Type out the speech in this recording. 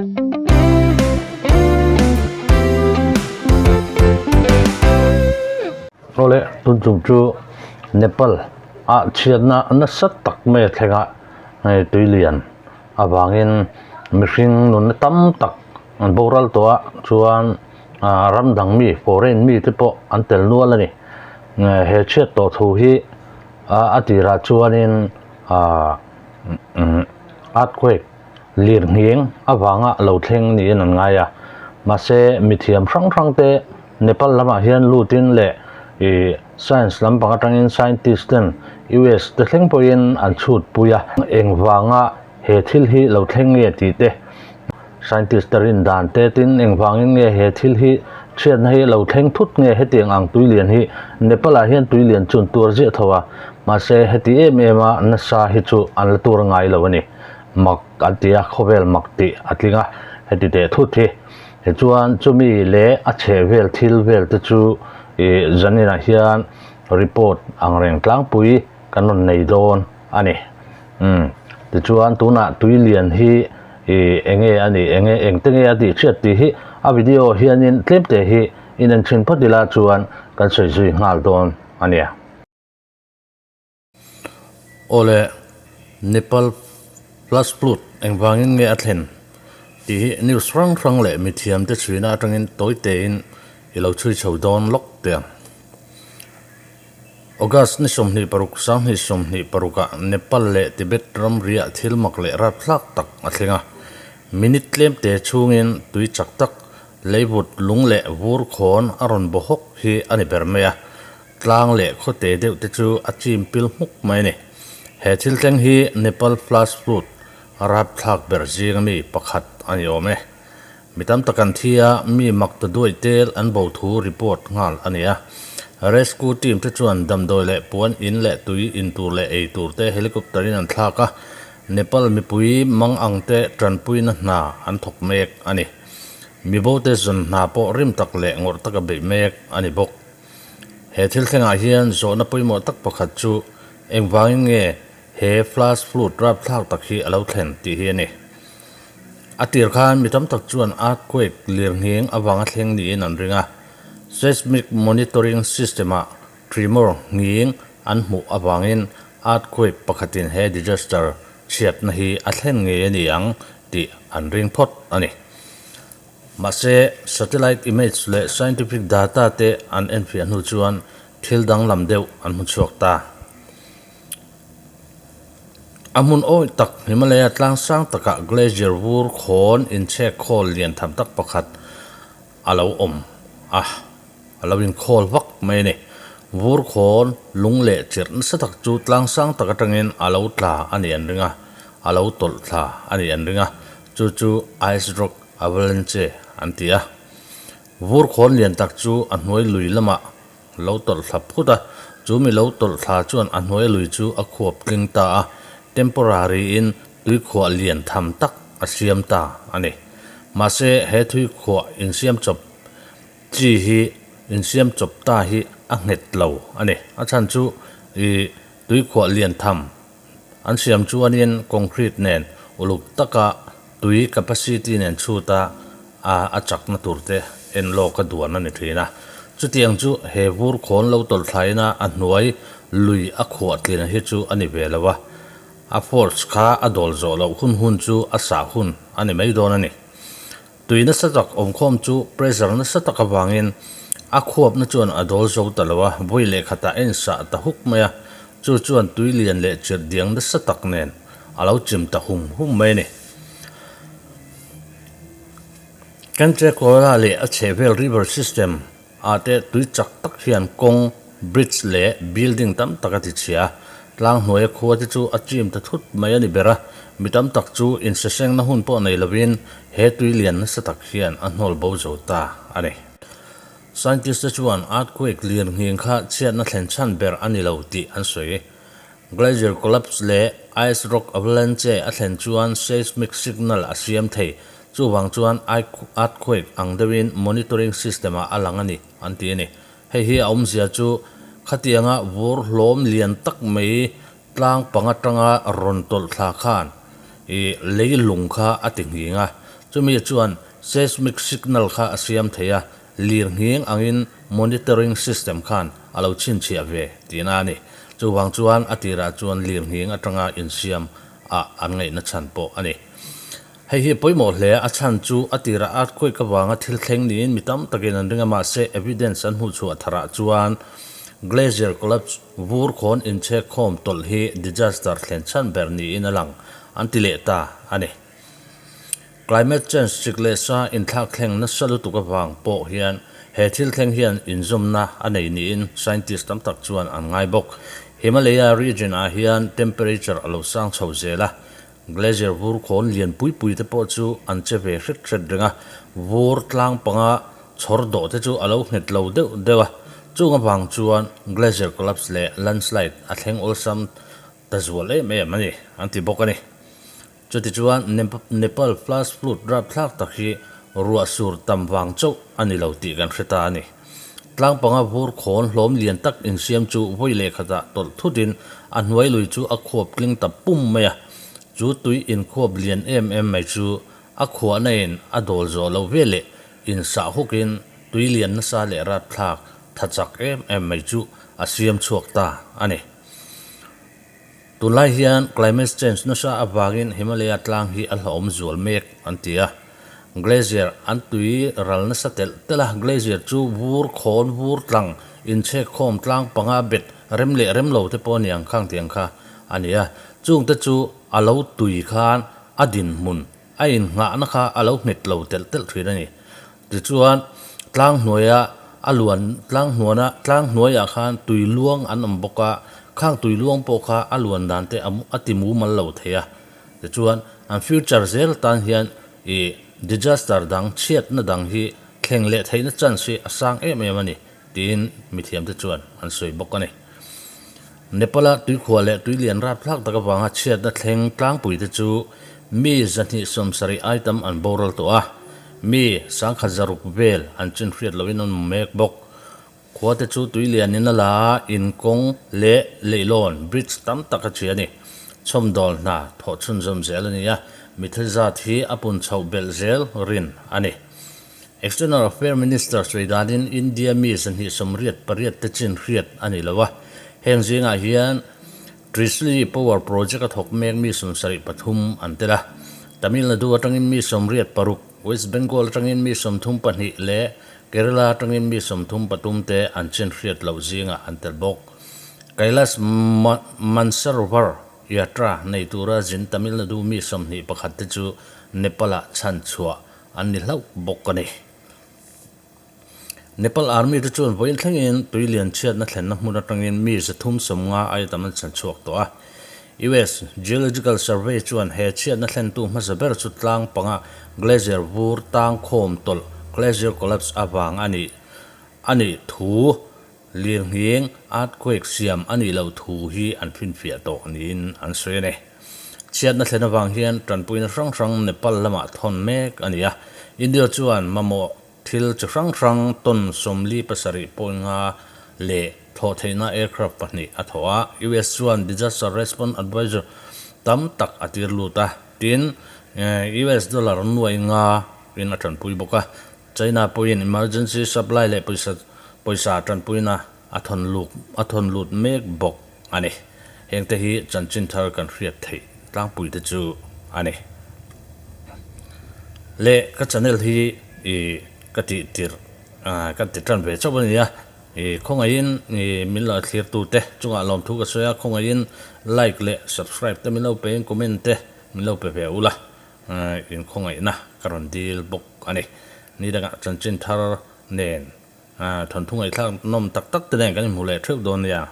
Awle tun tum chu Nepal ah chhiatna nasa tak mai a thleng a hei tui lian avangin mihring nunna tam tak an boral tawh a chuan ah ram dang mi foreign mi te pawh an tel nual a ni he chhiat tawh thu hi ah a tirah chuanin ah earthquake lir nghing avanga lo thleng niin an ngai a mahse mithiam hrang hrang te Nepal lamah hian lutin leh ih science lampang atangin scientist ten US te thleng pawhin an chhut pui a engvanga he thil hi lo thleng nge tih te scientist te rin dan te tin engvangin nge he thil hi chhiatna hi lo thleng thut nge hetiang ang tui lian hi Nepal ah hian tui lian chu an tuar ziah tho a mahse heti em em a nasa hi chu an la tur a ngai lo a ni mak an ti a khawvel mak tih a tling a heti teh thut hi tichuan chumi leh a chheh vel thil vel te chu ih zaninah hian report ang reng tlangpui kan rawn nei dawn a ni. Umm tichuan tunah tui lian hi ih eng nge a nih eng nge engte nge a tih hriat tih hi a video hianin tlem te hi in en thin phawt ila chuan kan sawi zui nghal dawn a nia. Awle Nepal flash flood engvangin nge a thlen tih hi news hrang hrang leh mithiam te chhuina atangin tawi tein i lo chhui chho dawn lawk teh ang. August ni 26 2026 ah Nepal leh Tibet ramriah thil mak leh rapthlak tak a thleng a. Minute tlem te chhungin tui chak tak leivut lung leh vur khawn a rawn baw hawk hi a ni ber mai a. Tlang leh khawte deuh te chu a chim pil hmuk mai a ni. He thil thleng hi Nepal flash flood rapthlak ber zinga mi pakhat a ni awm e. Mi tam tak an thi a, mi mak ta duai tel an bo thu report nghal a ni a. Rescue team te chuan damdawi leh puan in leh tui in tur leh ei tur te helicopter in an thlak a, Nepal mipui mang ang te tanpuina hna an thawk mek a ni. Mi bo te zawn hna pawh rim tak leh ngawrh taka beih mek a ni bawk. He thil thlengah hian zawhna pawimawh tak pakhat chu engvangin nge he flash flood rapthlak tak hi a lo thlen tih hi a ni. A tir khan mi tam tak chuan earthquake lirnghing avanga thleng niin an ring a, seismic monitoring system-ah tremor nghing an hmuh avangin earthquake pakhatin he disaster chhiatna hi a thlen ngei a ni ang tih an ring phawt a ni. Mahse, satellite image leh scientific data te an enfiah hnu chuan thil danglam deuh an hmu chhuak ta. A hmun awi tak Himalaya tlang sang takah glacier vur khawn inchhek khawl lian tham tak pakhat a lo awm a, a lo inkhawl vak mai a ni. Vur khawn lung leh chirh nasa tak chu tlang sang tak atangin a lo tla a nih an ring a, a lo tawlh thla a nih an ring a, chu chu ice rock avalanche an ti a. Vur khawn lian tak chu a hnuai lui lamah lo tawlh thla phut a, chu mi lo tawlh thla chuan a hnuai lui chu a khuap tling ta a, temporary in tuikhuah lian tham tak a siam ta a ni. Mahse, he tuikhuah insiam chawp chi hi insiam chawp ta hi a nghet lo a ni. A chhan chu ih tuikhuah lian tham an siam chuanin concrete nen uluk taka tui capacity nen chhuta a a chakna tur te en lawk a duan a ni thin a. Chutiang chu he vur khawn lo tawlh thlaina a hnuai lui a khuah tlin hi chu a ni ve lo a, a force kha a dawl zawh loh hun hun chu a sah hun a ni mai dawn a ni. Tui nasa tak awmkhawm chu pressure nasa tak avangin a khuapna chuan a dawl zo ta lo a, vawi leh khatah a insah ta huk mai a, chu chuan tui lian leh chirh diang nasa tak nen a lo chim ta hum hum mai a ni. Kanchekawla leh a chhehvel river system ah te tui chak tak hian kawng, bridge leh building tam tak a ti chhia a, tlang hnuaia khua te chu a chim ta thut mai a ni ber a, mi tam tak chu insasengna hun pawh nei lovin he tui lian nasa tak hian a hnawl bo zo ta a ni. Scientist te chuan earthquake lian nghing kha chhiatna thlen chhan ber a ni lo tih an sawi. Glacier collapse leh ice rock avalanche a thlen chuan seismic signal a siam thei. Chuvang chuan earthquake ang deuhin monitoring system ah a lang a ni, an ti a ni. Hei hi a awmzia chu khatianga vur hlawm lian tak mai tlang panga tanga rawn tawlh thla khan ih lei lung kha a ti nghing a. Chumi chuan seismic signal kha a siam thei a, lirnghing angin monitoring system khan a lo chhinchhiah ve tihna a ni. Chuvang chuan a tirah chuan lirnghing atanga insiam ah an ngaihna chhan pawh a ni. Hei hi pawimawh hle, a chhan chu a tirah earthquake avanga thil thleng niin mi tam takin an ring a, mahse evidence an hmuhchhuah tharah chuan glacier collapse vur khawn inchhek khawm tawlh hi disaster thlen chhan ber niin a lang an ti leh ta a ni. Climate change chik leh sa inthlak thleng nasa lutuk avang pawh hian he thil thleng hian inzawmna a nei niin scientist tam tak chuan an ngai bawk. Himalaya region ah hian temperature a lo sang chho zel a, Glacier vur khawn lian pui pui te pawh chu an che ve hret hret reng a, vur tlang panga chhawr dawh te chu a lo nghet lo deuh deuh a, chung avang chuan glacier collapse leh landslide a thleng awlsam ta zual em em a ni, an ti bawk a ni. Chutichuan Nepal flash flood rapthlak tak hi ruah sur tam vang chauh a ni lo tih kan hre ta a ni. Tlang panga vur khawn hlawm lian tak insiam chu vawi leh khatah tawlh thutin a hnuai lui chu a khuap tling ta pum mai a. Chu tui inkhuap lian em em mai chu a khuahna in a dawl zawh loh ve leh insah hukin tui lian nasa leh rapthlak tha chak em em mai chu a siam chhuak ta a ni. Tunlai hian climate change nasa avangin Himalaya tlang hi a hlauhawm zual mek an ti a. Glacier an tui ral nasa telh telh a, glacier chu vur khawn vur tlang inchhek khawm tlang panga bet rem leh rem lo te pawh a ni ang khang tiang kha a ni a. Chungte chu a lo tui khan a dinhmun a innghahna kha a lo nghet lo telh telh thin a ni. Tichuan, tlang hnuaia a luan tlang hnuana tlang hnuaiah khan tui luang an awm bawk a, khang tui luang pawh kha a luan dan te a ti mumal lo thei a. Tichuan, an future zel tan hian ih disaster dang chhiatna dang hi thleng leh theihna chance hi a sang em em a ni tiin mithiamte chuan an sawi bawk a ni. Nepal-a tuikhuah leh tuilian rapthlak tak avanga chhiatna thleng tlangpuite chu mi 270 ai tam an boral tawh a, mi 1600 vel an chin hriat lohin an awm mek bawk. Khuate chu tuilianin a la a, in kawng leh leihlawn, bridge, tam tak a chhi a ni. Chhawmdawl hna thawh chhunzawm zel a ni a, mitthi zat hi a pun chhoh belh zel rin a ni. External Affair Minister sawi danin India mi 28 te chin hriat a ni lo a, heng zingah hian Trisli Power Project a thawk mek mi 73 an tel a, Tamil Nadu atangin mi 86, West Bengal atangin mi 32 leh Kerala atangin mi 33 te an chin hriat loh zingah an tel bawk. Kailash Mansarovar Yatra nei tura zin Tamil Nadu mi 21 te chu Nepal-ah chhanchhuah an ni hlauh bawk a ni. Nepal Army te chuan vawiin thlengin tui lian chhiatna thlenna hmun atangin mi 350 ai tam an chhan chhuak tawh a. US Geological Survey chuan he chhiatna thlentu hmasa ber chu tlang panga glacier vur tang khawm tawlh, glacier collapse, avang a nih a nih thu lirnghing, earthquake, siam a nih loh thu hi an finfiah tawh niin an sawi a ni. Chhiatna thlen avang hian tanpuina hrang hrang Nepal lamah thawn mek a ni a, India chuan mamawh thil chi hrang hrang ton 47.5 leh thlawh theihna aircraft pahnih a thawh a, US chuan disaster response advisor tam tak a tir lut a, tin US dollar nuai nga in a tanpui bawk a, China pawhin emergency supply leh pawisa pawisa tanpuina a thawn luk a thawn lut mek bawk a ni. Hengte hi chanchin thar kan hriat theih tlangpui te chu a ni. Le ka channel hi i ka tih tirh ka ti tan ve chauh a ni a, i khawngaihin i min lo thlir tu te chungah lawmthu ka sawi a, khawngaihin like leh subscribe te min lo pe in comment te min lo pe ve ula. Inkhawngaihna ka rawn dil bawk a ni. Ni dangah chanchin thar nen thawnthu ngaihthlak nawm tak tak te nen kan inhmu leh theuh dawn nia.